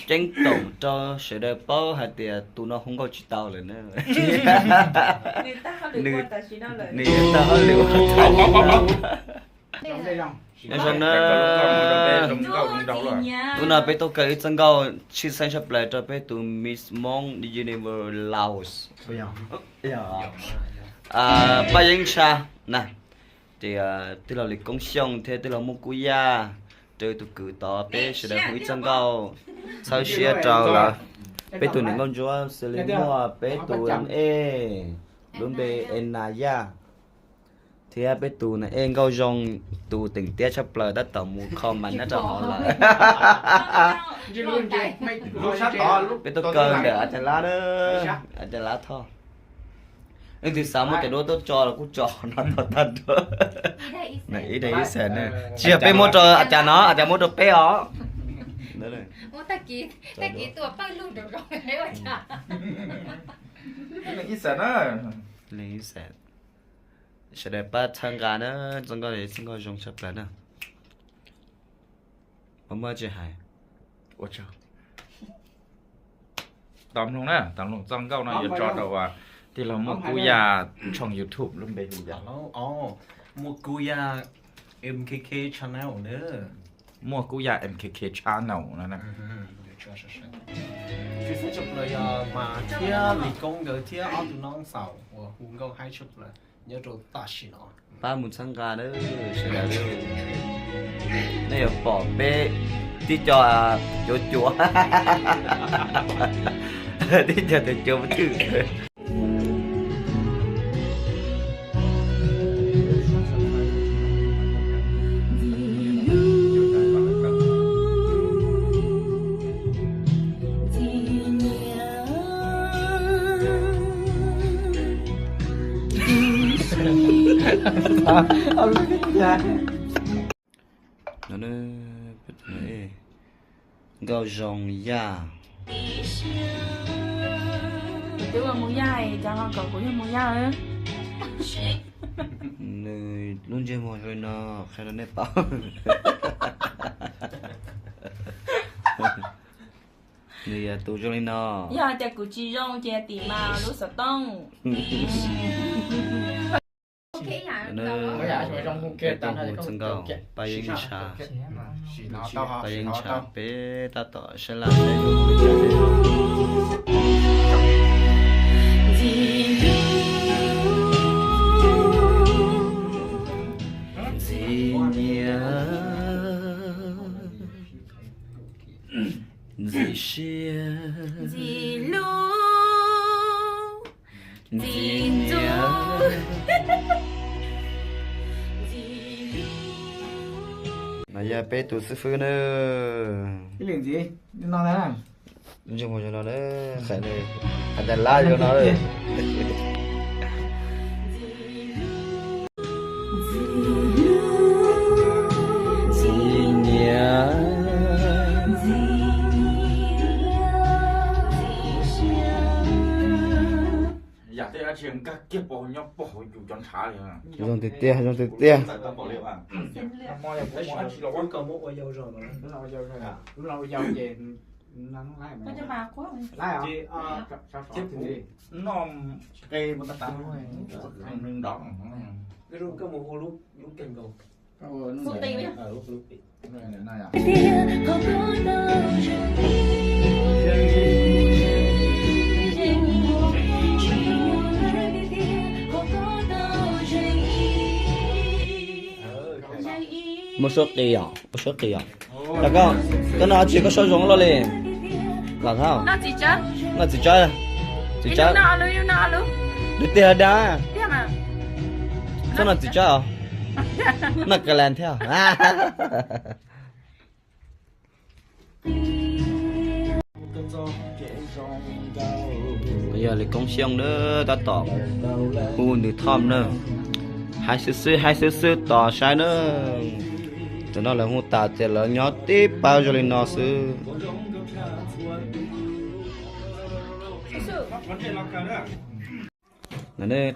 ceeb toom rau sawv daws paub hais tias tus no hu nkauj tsis tau lawm na. Nws yuav tag hauj lwm ua tham no. Nyob zoo na. Hnub no peb tuaj kaw ib txoj nkauj tshwj xeeb tshaj plaws rau peb tus Miss Hmoob Universe Laos, Paj Yeeb Ntsha na. Ces tij laug Lis Koob Xyooj thiab tij laug Muaj Kub Yaj, rau tus kwv tod peb sawv daws hu ib txoj nkauj txhawb siab rau lawv. Peb tus niam nkauj ntsuab xws li muaj peb tus nas ej lub npe Enayaj, thiab peb tus nas ej Nkauj Zoo, tus teem tiab tshaj plaws tab tom mus kho mas nyob rau hauv lawm. Peb tuaj kaw ntawm a cag lab, a cag lab thoj. Leej twg xav muab cov duab tuaj tso los kuj tso no tau tag nrho. Ib daim ib xees na. Tsis yog peb muab rau a cag no, a cag muab rau peb os. Ib xees na. Sawv daws pab txhawb nqa na, txoj nkauj txoj nkauj zoo tshaj plaws na. Muaj tsis hais. Ua tsaug. Tos mloog na, tos mloog txoj nkauj no yuav tso rau tij laug Muaj Kub Yaj tshooj YouTube lub npe hu cas? Muaj Kub Yaj M K K channel na. Muaj Kub Yaj M K K channel no na. Tshwj xeeb tshaj plaws yog Mas thiab Lis Koob nkawd thiab ob tug noob xaus uas hu nkauj haib tshaj plaws nyob rau tam sim no. Pab mus txhawb nqa na, sawv daws. Nej yuav pom peb tib co cuav cuav, tib co cuav cuav twg. Nkauj Zoo Yaj. Twb ua mus yaj, cas ho kom kuv yog mus yaj? Nws lub ntsej muag zoo li no, qhia rau nej paub. Nws yog tus zoo li no. Yog tias kuv tsis zoo ces tim mas lub xov tooj. Peb tuaj hu txoj nkauj Paj Yeeb Ntsha, Paj Yeeb Ntsha peb tab tom saib laj saib luam. Ntxim nyiam, ntxim siab, ntxim hlub, ntxim nyiam. No yog peb tus xib fwb na. Ib leeg ntxiv no na. Ntsej muag zoo no na, qhia nws, qhia tas lab zoo no. Ntxim nyiam. Zoo tiag tiag, zoo tiag tiag. Muaj suab qis os, muaj suab qis os. Koj, koj noj tsis koj suab zoo luaj li. Los thab. Noj txiv tsawb. Txiv tsawb. Nws tiag da. Txhob noj txiv tsawb os. Noj kas las thiab. Yog li Koob Xyooj na, tab tom hu nws thom na. Haib xwb xwb, haib xwb xwb tos saib na. Tam no lawv hu tas ces lawv nyob tib pab zoo li no xwb.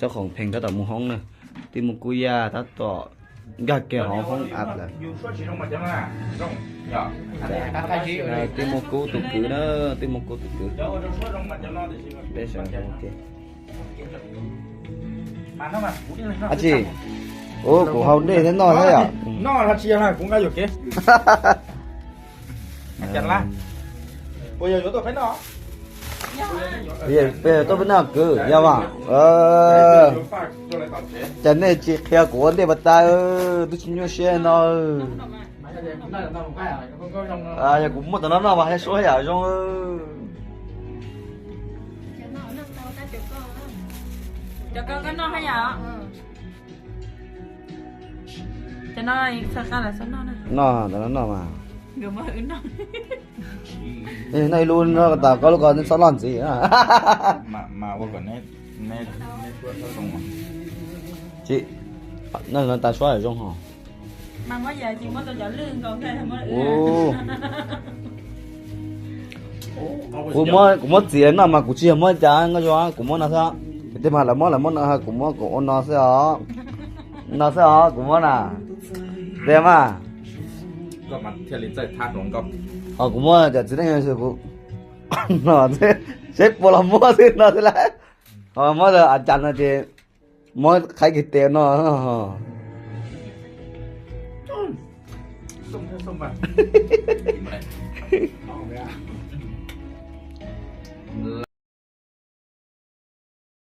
Rau khoom pheej tab tom mus hoob na. Tij Muaj Kub Yaj tab tom Nkag kiag hauv hoob app lawm. Twb muaj kub tus kwv na, twb muaj kub tus kwv. Peb sawv daws ua ke. Ab tsi, ua kuv haus dej thiab noj thiab yom. Peb tuaj peb noj kwv yog mas. Cas nej tsis qhia kuv ua ntej pas tas, twb tsis nyuaj siab no. Yog kuv muaj tau no noj mas haj suab yam zoo. Noj, noj mas. Noj ib lub no tas koj lub ko txhob loj ntxiv. Tsis, noj no tas suab zoo ho. Kuv muab, kuv muab txiv noj mas kuv tsis yog muab cas, nkauj zoo, kuv muab no xwb. Tej mas lawv muab lawv muab no, kuv muab kuv ua no xwb os. No xwb os kuv muab na. Tiag mas. Ho kuv muab cov txiv neej kuv no, seb puas los muab xwb no xwb lauj. Ho muab a cas no ces muab qhaib kiag tes no.